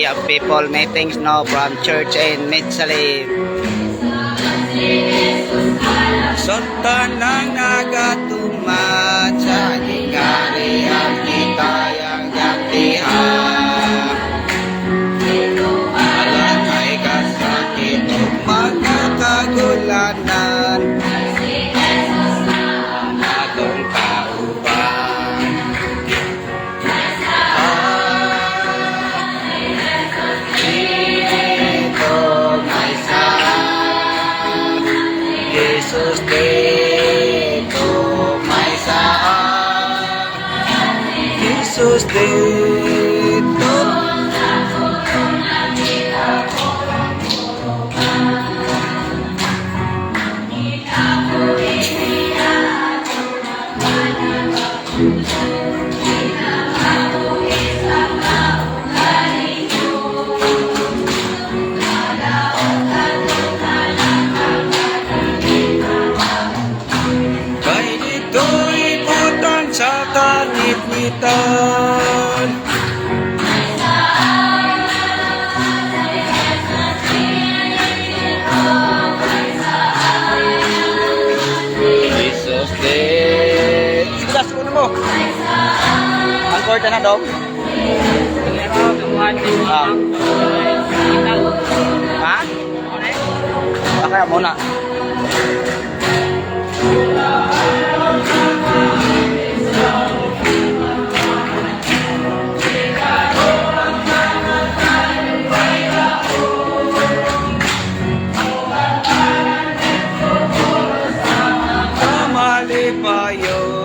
Young people meetings, no, from church in Mitsalib. Sa tanang nagatuman sa gingarian kita yang gantihan. Wala kay kasakit ug mga kagulanan. Atong kauban. Ah, dito may sa Jesus, dito may sa Jesus dito. Kay dito'y butan sa kanitnitan. Jesus de. Sige, una mo. Ang korta na dong. Ah. Ha? Kaya muna. Kamalipayon.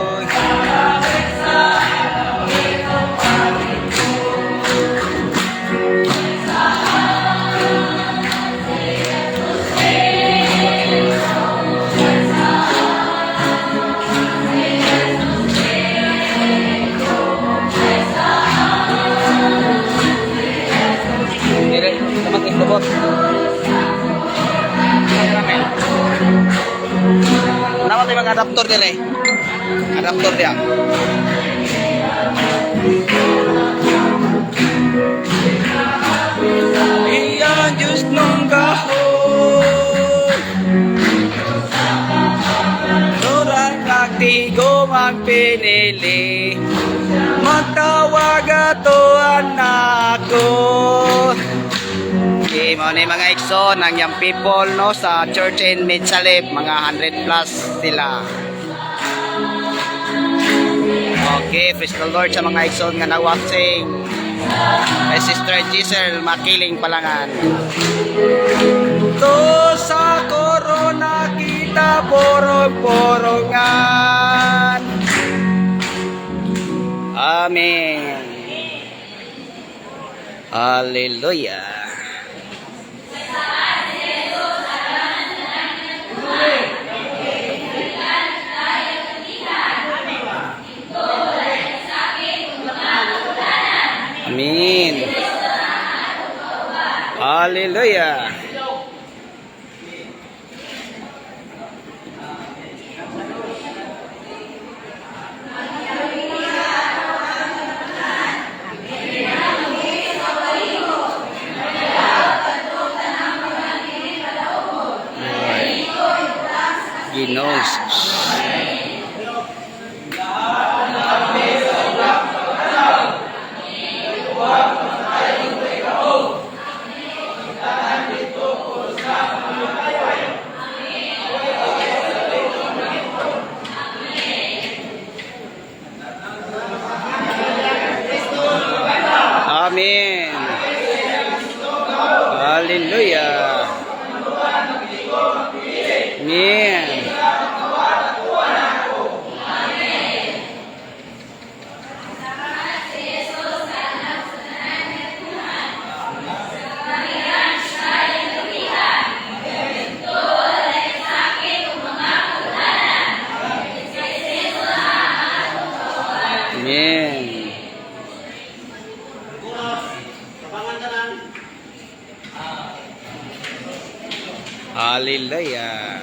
Dire, naman lubot. Nama tayo mga adaptor dire. Adaptor dia. Iyang Diyos nung gahon. Durang nagtigo magpinili. Magtawag ato anak ko. Okay, mo ni mga igsoon ang young people, no, sa church in Mitsalib, mga 100 plus sila. Okay, praise the Lord sa mga igsoon nga na watching. Kay Sister Giselle Makiling Palangan. To sa corona kita porong-porongan. Amen. Hallelujah. Amen. Hallelujah. Ginoo Jesus. Amen. Hallelujah. Amen. Amen. Hallelujah.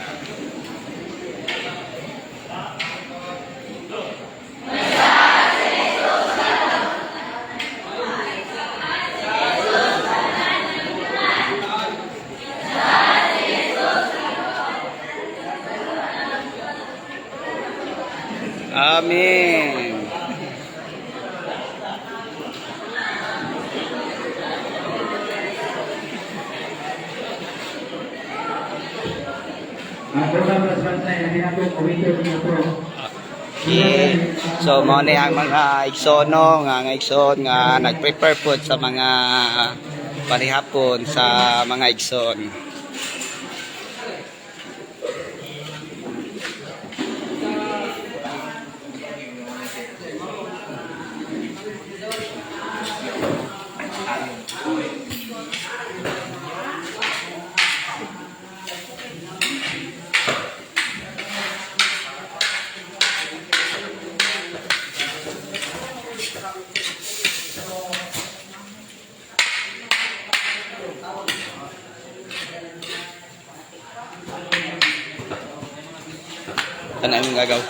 Amen. Ang program response na ginatong awito niyo po. Okay. So mao ni ang mga igsoon, no, nga nga igsoon nga nag-prepare po sa mga panihapon sa mga igsoon. Tanay mong gagaw.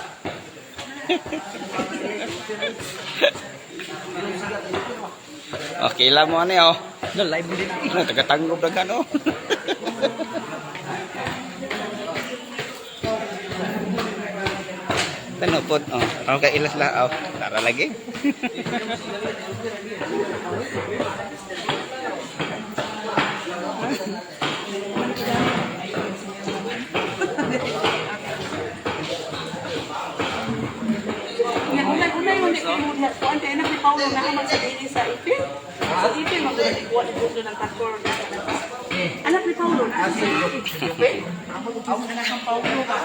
Okay lang mo ani oh. No live din. No tagatanggob ra ka no. Tano pod oh. Ako kay ilas la oh. Tara lagi. Unay man ni kuan kay anak ni Paulo na man sa dili sa ipin. Sa ipin magkuha ni gusto ng takor. Anak ni Paulo na sa ipin. Ako anak ng Paulo ba?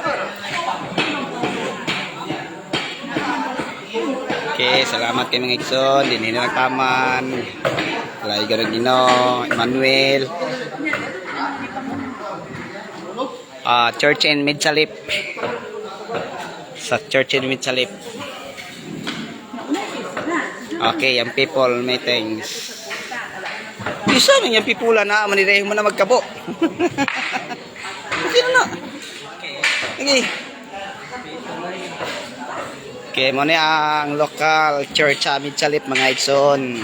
Okay, salamat kay mga igsoon. Dinhi na nagtaman. Kalay ganun Ginoo, Emmanuel. Ah, Church in Midsalip. Sa Church in Midsalip. Okay, ang people meetings. Isa man yung pipula na manireho mo na magkabo. Okay na na. Okay. Okay, mo ni ang local church sa Midsalip, mga igsoon.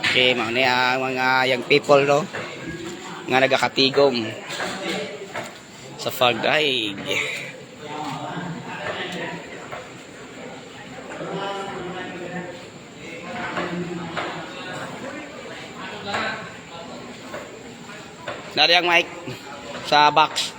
Okay, mo ni ang mga young people, no, nga nagakatigom sa Fagaig. Nari ang mic sa box.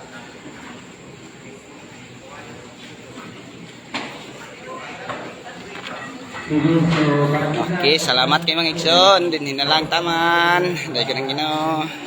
Sige, so, para Okay, salamat kay mga igsoon. Dinhi na lang taman. Dahil ka ng Ginoo.